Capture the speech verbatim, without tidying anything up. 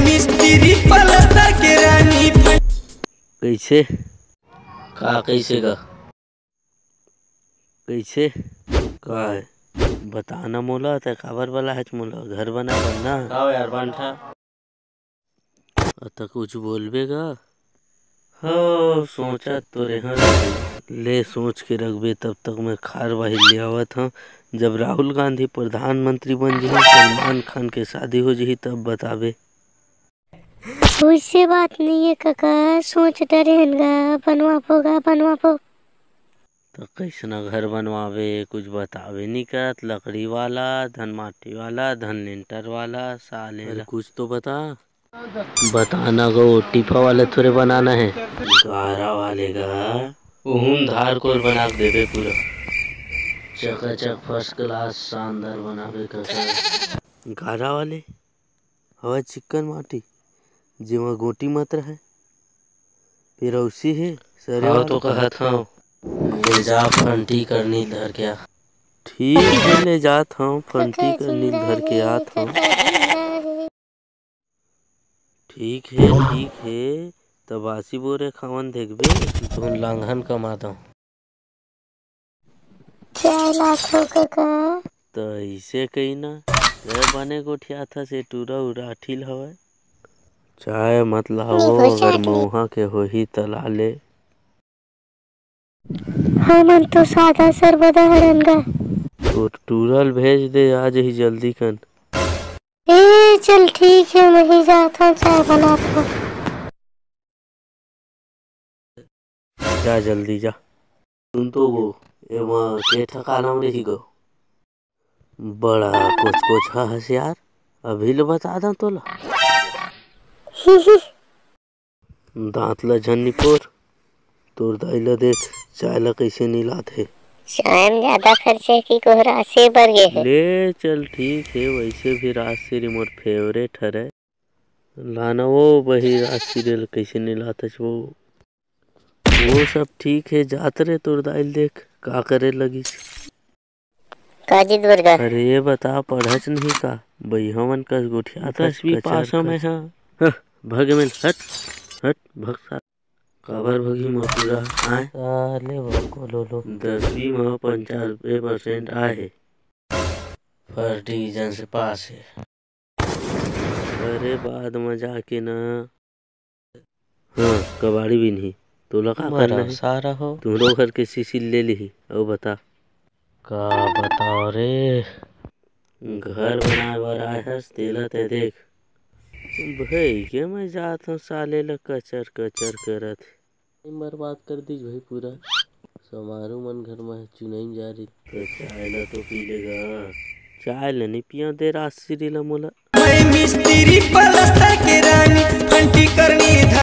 मिस्त्री पलस्तर के रानी। कइसे? का कइसे का? कइसे? का हे? बता ना मोला, तैं काबर बलाहेच मोला? घर बना बर ना? का हो यार बंठा? अ, त कुछ बोलबे गा? हव, सोचत तो रेहेंव। ले, सोच के रखबे, तब तक मैं खार बाहिर ले आवत हंव। जब राहुल गांधी प्रधानमंत्री बन जही, सलमान खान के शादी हो जही, तब बताबे। वइसे बात नइ हे कका, सोच डरे हन गा, बनवाबो गा, बनवाबो। त कइसना घर बनवाबे, कुछ बताबे नइ करत, लकड़ी वाला, धन माटी वाला, धन लिंटर वाला, साले अरे ला। कुछ तो बता। बताना गो, टीफा वाला थोरे बनाना हे। गारा वाले गा, उहुन धार कोर बना के देबे पूरा। चकाचक first class शानदार बनाबे कका। गारा वाले? हवय चिक्कन माटी, जेमा गोटी मत रहय। पेरौसी हे, सरे हव वाला। तो कहत हंव, ले जा फंटी करनी धर के आ। ठीक हे, ले जात हंव, फंटी करनी धर के आत हंव। ठीक हे, ठीक हे, त बासी बोरे खावन देखबे। तुहन लांघन कमा दंव। चाय लाथव कका। त अइसे कही ना, तैं बने गोठियाथस, ए टूरा उराठिल हवय। चाय मत लावो, अगर मउहा के होही त ला ले। हमन तो सादा सरबदा हरन गा। तोर टूरा ल भेज दे, आ जही जल्दी कन। ए, चल ठीक हे, मैं ही जात हंव, चाय बनात हंव। जा जल्दी जा। सुन तो गो, एमा के ठकाना म रही गो। बड़ा कोच कोच हा हस यार, अभी ले बता दंव तोला। दांत ला झन निपोर, तोर दाई ला देख, चाय ला कइसे निलात हे। चाय म जादा खर्चा हे कि कोहरा से बर गे हे? ले चल ठीक हे, वइसे भी राजश्री मोर favourite हरय। लाना वो बही राजश्री ला कइसे निलात हस वो। वो सब ठीक हे, जात रे तोर दाई ल देख का करे लगिस। का जिद बर गा? अरे ये बता, पढ़च नहीं का? बइहा मन कस गोठियाथस, दसवीं कचर पास हंव मैं कस। हं, भग में हट, हट, भग सा-, काबर भगही मोर टूरा, आय? साले भगो लोलो। दसवीं म पंचानबे percent आए हे। First division से पास हे। अरे बाद म जाके ना। हाँ, कबाड़ी बिनही। तोला का करना हे? सारा हो। तुहरो घर के सीसी ले लिही, अउ बता। का बताओ रे? घर बनाए बर आए हस, तेला ते देख। भई के मैं जात हूँ, साले ला कचर कचर करत। बर्बाद कर दीस भाई पूरा। समारू मन घर में चुनाई जा रही। तो चाय ला तो पी लेगा। चाय ला नहीं पिया दे राजश्री ला मोला। मैं मिस्त्री पलस्तर के रानी, फंटी करनी